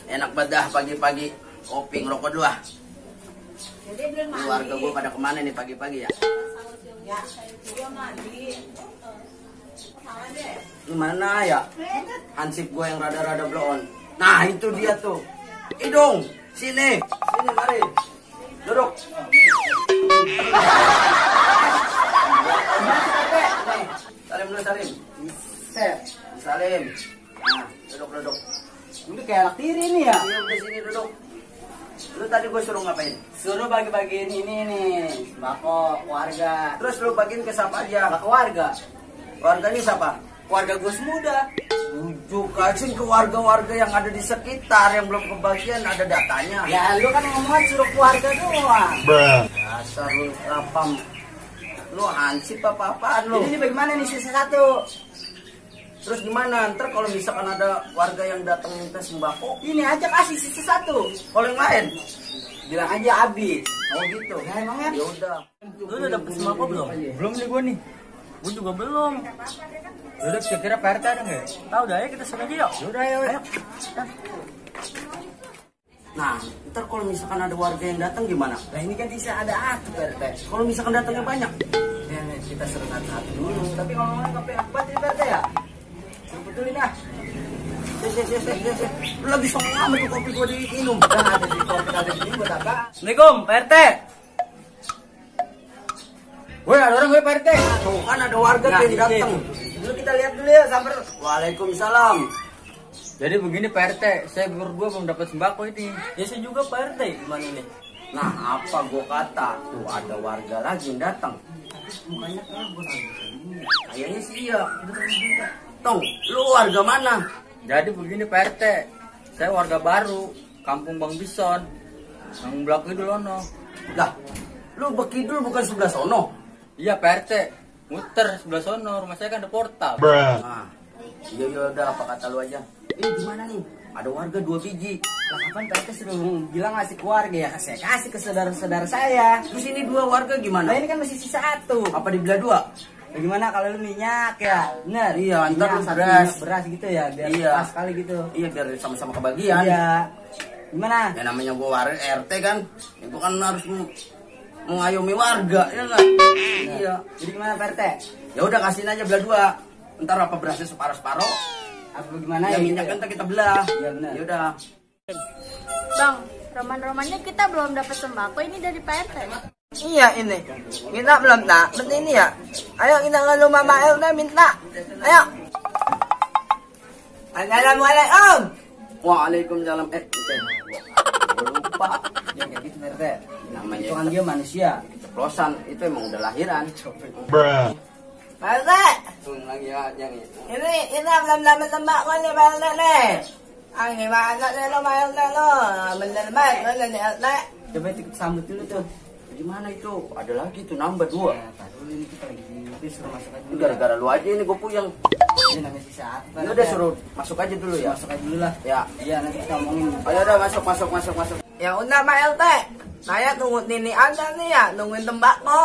Enak banget pagi-pagi kopi ngerokok dulu ah. Keluarga gue pada kemana nih pagi-pagi ya? Gimana ya? Hansip gue yang rada-rada bloon. Nah itu dia tuh. Idung, sini mari. Duduk. Salim dulu Salim. Salim. Nah, duduk. Ini kayak anak tiri nih ya? Iya, udah sini duduk. Lu tadi gue suruh ngapain? Suruh bagi-bagiin ini nih, sembako keluarga. Terus lu bagiin ke siapa aja? Ke keluarga. Keluarganya siapa? Keluarga Gus Muda. Bujuk kasih ke warga-warga yang ada di sekitar yang belum kebagian, ada datanya. Ya lu kan ngomong suruh keluarga doang. Dasar lu rapam. Lu hansip apa-apaan lu? Jadi ini bagaimana nih sisa satu? Terus gimana? Ntar kalau misalkan ada warga yang datang minta sembako, Ini aja kasih sisa satu. kalau yang lain Bilang aja habis. oh gitu. Ya emangnya? Ya udah. Lu udah dapet sembako belum? Belum nih gue nih. Gue juga belum. Udah kira-kira Pak RT ada nggak? Tahu dah ya kita sana aja yuk. Yaudah ayo. Nah, ntar kalau misalkan ada warga yang datang gimana? Nah ini kan bisa ada atu PRT. Kalau misalkan datangnya banyak, Ya kita suruh satu dulu. Tapi ngomongnya kopi apa sih PRT ya? Suruh betulin dah. lu lagi songong amat tuh kopi gua diminum. Udah ada di kopi ada di sini buat apa? Assalamualaikum Pak RT. Woi ada orang gue Pak RT. Tuh kan ada warga tuh yang datang. Dulu kita lihat dulu ya sampai. Waalaikumsalam. Jadi begini Pak RT, saya berdua belum dapat sembako ini. Ya saya juga Pak RT, gimana ini? Nah, apa gua kata? Tuh ada warga lagi yang datang. Kayaknya sih iya. Tong, lu warga mana? Jadi begini Pak RT, saya warga baru, Kampung Bang Bison, yang belakang itu lono. Lah, lu bekidul bukan sebelah sono. Iya Pak RT, muter sebelah sono, rumah saya kan ada portal. Nah, iya udah apa kata lu aja. Ini gimana nih? Ada warga 2 biji. Lah kapan PRT sudah bilang ngasih keluarga ya? Saya kasih ke saudara-saudara saya. Terus ini 2 warga Nah gimana? ini kan masih sisa satu. Apa dibelah 2? Bagaimana kalau lu minyak ya? Bener. Iya, ntar lu Minyak, satu beras. minyak beras gitu ya, biar Iya. pas sekali gitu. Iya, biar sama-sama kebagian. Iya. Gimana? Ya namanya gua RT kan, ya gua kan harus mengayomi warga, ya enggak? Iya. Jadi gimana PRT? Ya udah kasihin aja belah 2. Ntar apa berasnya separuh-separuh? Apa gimana Ya ya? minyak kan ntar kita belah. Iya, benar. Ya udah. Bang, roman-romannya kita belum dapat sembako ini dari Pak RT. Iya ini. Kita belum tak. Berarti ini ya. Ayo kita ke rumah Pak RT minta. Ayo. Assalamualaikum. Waalaikumsalam. Gua lupa. Ya kayak gitu PRT. Namanya Itu kan dia manusia. ceplosan, itu emang udah lahiran. Pak RT. Tuh lagi ya, yang itu. Ini belum dapat sembako nih Pak RT nih. Ang gimana nih lo Pak RT lo? Bener banget lo nih RT. Coba kita sambut dulu tuh. Gimana itu? Ada lagi tuh nambah 2. Ya, dulu ini kita lagi suruh masuk aja Ini dulu. gara-gara lu aja ini gua puyeng. Ini namanya sisa apa? Ya udah suruh masuk aja dulu ya. Masuk aja dulu lah. Ya. Iya nanti kita omongin. Ayo udah masuk. Ya udah Pak RT. Saya tunggu Nini Anda nih ya, nungguin tembakau.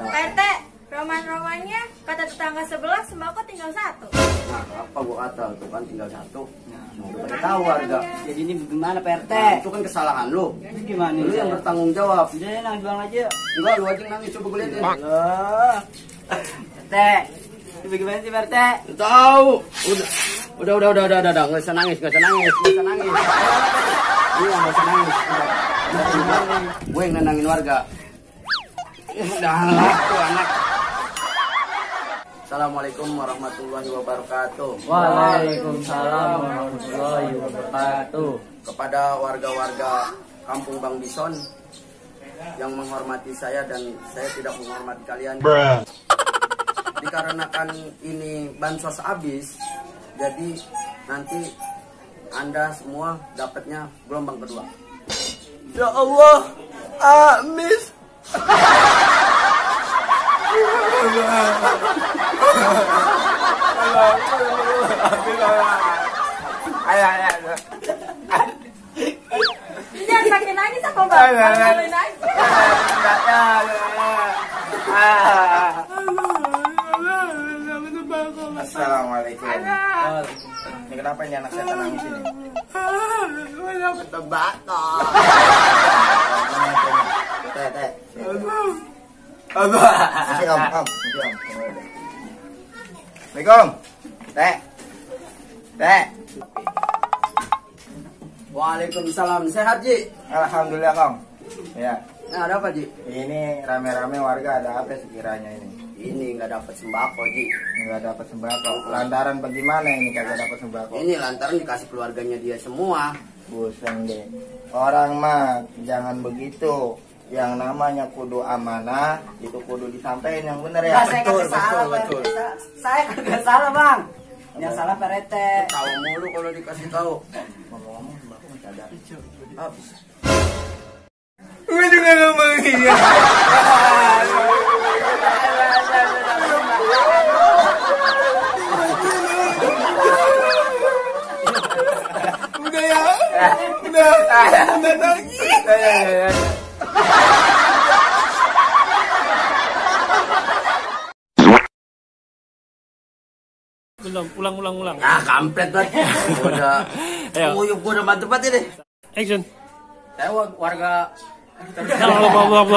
Pak RT, roman-romannya kata tetangga sebelah sembako tinggal 1. Nah, apa gua kata? Tuh kan tinggal 1. Nah, udah pada tahu warga. Jadi ini bagaimana Pak RT? Nah, itu kan kesalahan lu. Itu gimana Lu yang bertanggung jawab. Udah nang jual aja. Enggak, lu aja yang nangis coba gue liatin. Loh. RT. Itu bagaimana sih Pak RT? Tahu. Udah. Enggak usah nangis. Iya, enggak usah nangis. Gue yang nenangin warga. Udah lah tuh anak. Assalamualaikum warahmatullahi wabarakatuh. Waalaikumsalam warahmatullahi wabarakatuh. Kepada warga-warga Kampung Bang Bison yang menghormati saya dan saya tidak menghormati kalian. Dikarenakan ini bansos habis, jadi nanti Anda semua dapatnya gelombang kedua. Ya Allah. Amin. Jangan pakai nangis apa bang? Jangan nangis. Assalamualaikum. Ini kenapa ini anak setan nangis ini? Ketebak toh. Teh. Abah. Masih om. Assalamualaikum. Teh. Waalaikumsalam. Sehat, Ji? Alhamdulillah, Kong. Ya. Nah, ada apa, Ji? Ini rame-rame warga ada apa sekiranya ini? Ini nggak dapat sembako, Ji. Nggak dapat sembako. Lantaran bagaimana ini kagak dapat sembako? Ini lantaran dikasih keluarganya dia semua. Bosan deh. Orang mah jangan begitu. Yang namanya kudu amanah itu kudu disampaikan yang benar ya. Saya kagak salah, betul. Saya kagak salah, Bang. Yang salah Pak Rete. Tahu mulu kalau dikasih tahu. Ngomong-ngomong sembako masih ada. Habis. Gue juga ngomong iya. Udah ya. Udah nangis. Belum, ulang. Ah, kampret banget. Udah. Ayo. Gua udah mantep banget ini. Action. Saya warga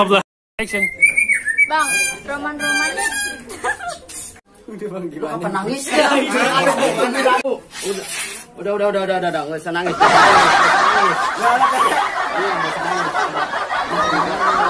Blah. Action. Bang, roman-romannya. Lu apa nangis ya? Udah, nggak usah nangis. Nggak usah nangis.